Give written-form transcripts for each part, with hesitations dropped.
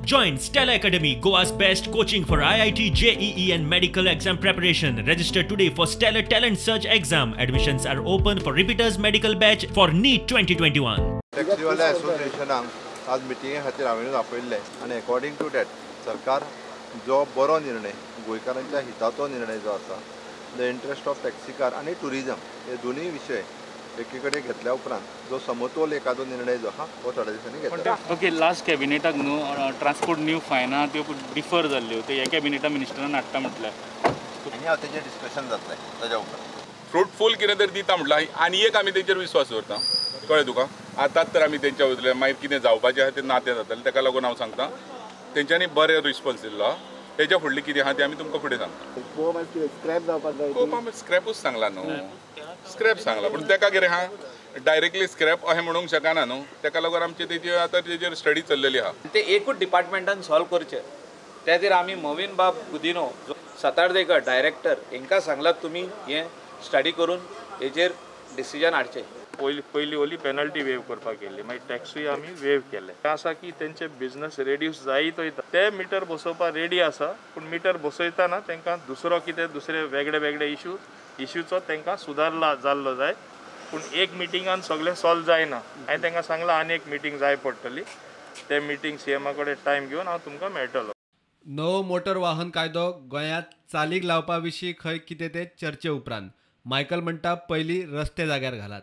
Join Stellar Academy, Goa's best coaching for IIT, JEE and medical exam preparation. Register today for Stellar Talent Search exam. Admissions are open for repeaters medical batch for NEET 2021. टॅक्सीवाले असोसिएशनाक आज मिटिंगे खातीर हांवें आपयल्लें आनी according two that सरकार जो बरो निर्णय गोंयकारांच्या हिताचो निर्णय जो आसा the interest of टॅक्सीकार आनी टुरिजम हे दोनूय विशय एकी कडेन घेतल्या उपरांत जो समतोल एखादो निर्णय जो आहा हो थोड्या दिसांनी घेतला. ओके, लास्ट कॅबिनेटाक न्हू ट्रान्सपोर्ट न्यू फायना त्यो डिफर जाल्ल्यो, त्यो ह्या कॅबिनेटा मिनिस्टरान हाडटा म्हटल्यार आनी हांव तेजेर डिस्कशन जातलें ताज्या उपरांत फ्रुटफूल कितें तरी दिता म्हटलां आनी एक आमी तेंचेर विस्वास दवरता, कळ्ळें तुका. आतांच तर आमी तेंच्या वयतले मागीर कितें जावपाचें आहा तें नातें जातलें, ताका लागून हांव सांगता तेंच्यांनी बरें रिस्पॉन्स दिल्लो आहा. तेच्या फुडली कितें आहा तें आमी तुमकां फुडें सांगता. स्क्रॅप जावपाक जाय, कोप आमी स्क्रॅपूच सांगला न्हू, स्क्रॅप सांगला पूण तेका कितें आहा डायरेक्टली स्क्रॅप अशें म्हणूंक शकना न्हू, तेका लागून आमचे तेजे आतां तेजेर स्टडी चल्लेली आहा. ते एकूच डिपार्टमेंटान सॉल्व करचें त्या खातीर आमी मोविन बाब गुदिनो सातार्देकर डायरेक्टर हांकां सांगलां तुमी हें स्टडी करून हेजेर डिसिजन हाडचें. पयली ओली पेनल्टी वेव करपाक केल्ली, मागीर टॅक्सूय आमी वेव केले. आसा की तेंचे बिजनस रेड्यूस जायत वयता, ते मिटर बसोवपाक रेडी आसा, पूण मिटर बसयतना तांकां दुसरो कितें दुसरे वेगळे वेगळे इश्यूचो तांकां सुदारला जाल्लो जाय. पूण एक मिटिंगान सगळें सॉल्व जायना. हांवें तांकां सांगलां आनी एक मिटींग जाय पडटली, ते मिटींग सीएमा कडेन टायम घेवन हांव तुमकां मेळटलो. नवो मोटर वाहन कायदो गोंयांत चालीक लावपा विशीं खंय कितें ते चर्चे उपरांत मायकल म्हणटा पयलीं रस्ते जाग्यार घालात.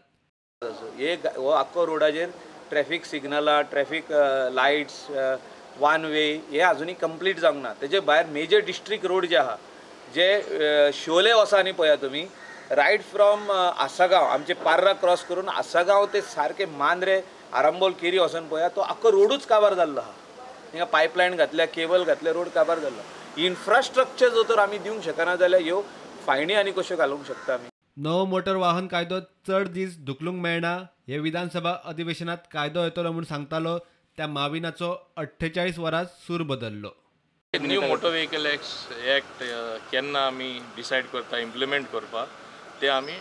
एक हो आख्खो रोडाचेर ट्रॅफिक सिग्नलां, ट्रॅफिक लायट्स, वन वे हे अजुनूय कंप्लीट जावंक ना. तेजे भायर मेजर डिस्ट्रिक्ट रोड जे आहा जे शोले वसा न्ही पळया तुमी, रायट फ्रॉम आसागांव आमचे पार्रा क्रॉस करून आसागांव ते सारके मांद्रे आरांबोल केरी वचून पळया, तो आख्खो रोडूच काबार जाल्लो आहा. थिंगा पायपलायन घातल्या, केबल घातल्या, रोड काबार जाल्लो. इन्फ्रास्ट्रक्चर जर तर आमी दिवंक शकना जाल्यार ह्यो फायनी आनी कश्यो घालूंक शकता आमी. नवो मोटर वाहन कायदो चड दीस धुकलूंक मेळना हे विधानसभा अधिवेशनात कायदो येतलो म्हूण सांगतालो त्या माविनाचो 48 वरां सूर बदल्लो. न्यू मोटर व्हेकल एक्ट केन्ना आमी डिसायड करता इम्प्लिमेंट करपाक ते आमी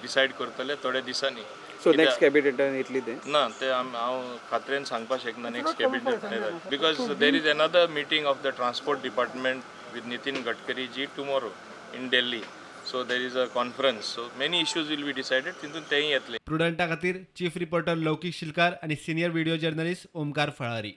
डिसायड करतले थोड्या दिसांनी. सो नेक्स्ट कॅबिनेटान येतली ते ना ते हांव खात्रेन सांगपाक शकना next cabinet, because there is another meeting of the transport department with Nitin Gadkari ji tomorrow in Delhi. So there is a conference, so many issues will be decided, तितून तेय येतले. प्रुडंटा खातीर चीफ रिपोर्टर लौकिक शिलकार आणि senior video journalist Omkar Falari.